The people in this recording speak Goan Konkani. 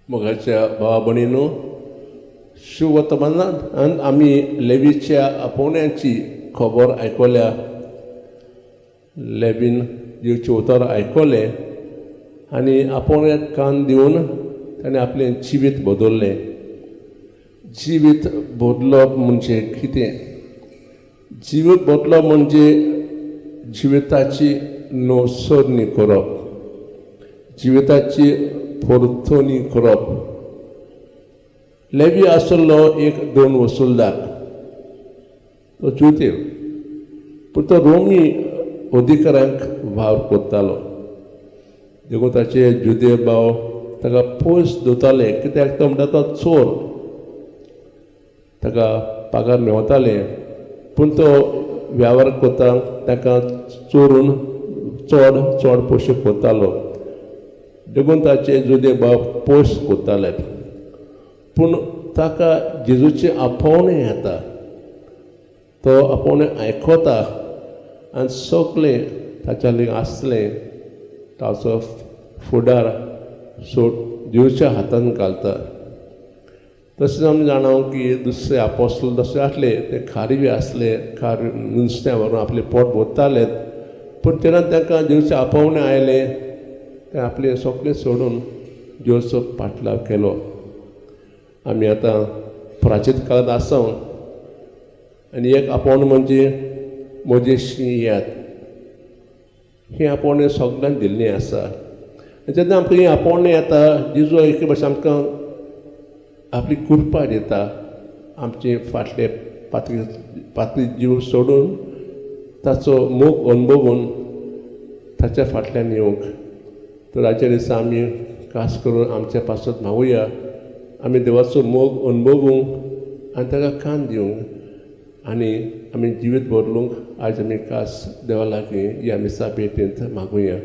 मोगाच्या भावा भयणीनो, शुभवर्तमानान आमी लेवीच्या आपोवण्याची खबर आयकल्या. लेवीन दिवचें उतर आयकलें आनी आपोवण्याक कान दिवन ताणें आपलें जिवीत बदललें. जिवीत बदलप म्हणजे कितें? जिवीत बदलप म्हणजे जिविताची नवसरणी करप, जिविताची परतणी करप. लेवी आसलो एक दोन वसुलदार. तो जुदेव, पूण तो रोमी अधिकाऱ्यांक वावर करतालो. देखून ताचे जुदेव भाव ताका पयस दवरताले, कित्याक तो म्हणटा तो चोर. ताका पगार मेवताले, पूण तो वेव्हार करता, ताका चोरून चड चड पयशे करतालो. देखून ताचे जुदे भाव पयस करताले. पूण ताका जेजूचें आपोवणें येता. तो आपोवणें आयकता आनी सगळें ताच्या लागीं आसलें ताचो फुडार सोड देवच्या हातान घालता. तशेंच आमी जाणा की दुसरे आपोस्ल तशे आसले, ते खारवी आसले. खार नुस्तें व्हरून आपलें पोट भरताले. पूण तेन्ना तांकां देवचें आपोवणें आयलें, ते आपलें सगळें सोडून देवचो पाटलाव केलो. आमी आतां प्राचीत काळांत आसा आनी एक आपोवणें म्हणजे म्हजेशी येयात. हें आपोवणें सगल्यांक दिल्लें आसा. आनी जेन्ना आमकां हें आपोवणें येता, जेजू एके भाशेन आमकां आपली कृपा दिता, आमचे फाटले पातळी पातळी जीव सोडून ताचो मोग अणभवून ताच्या फाटल्यान येवंक. तर आयच्या दिसा आमी खास करून आमच्या पासत मागुया, आमी देवाचो मोग अणभवूंक आनी ताका कान दिवंक आनी आमी जिवीत बदलूंक. आयज आमी खास देवा लागीं ह्या मिसा भेटेंत मागुया.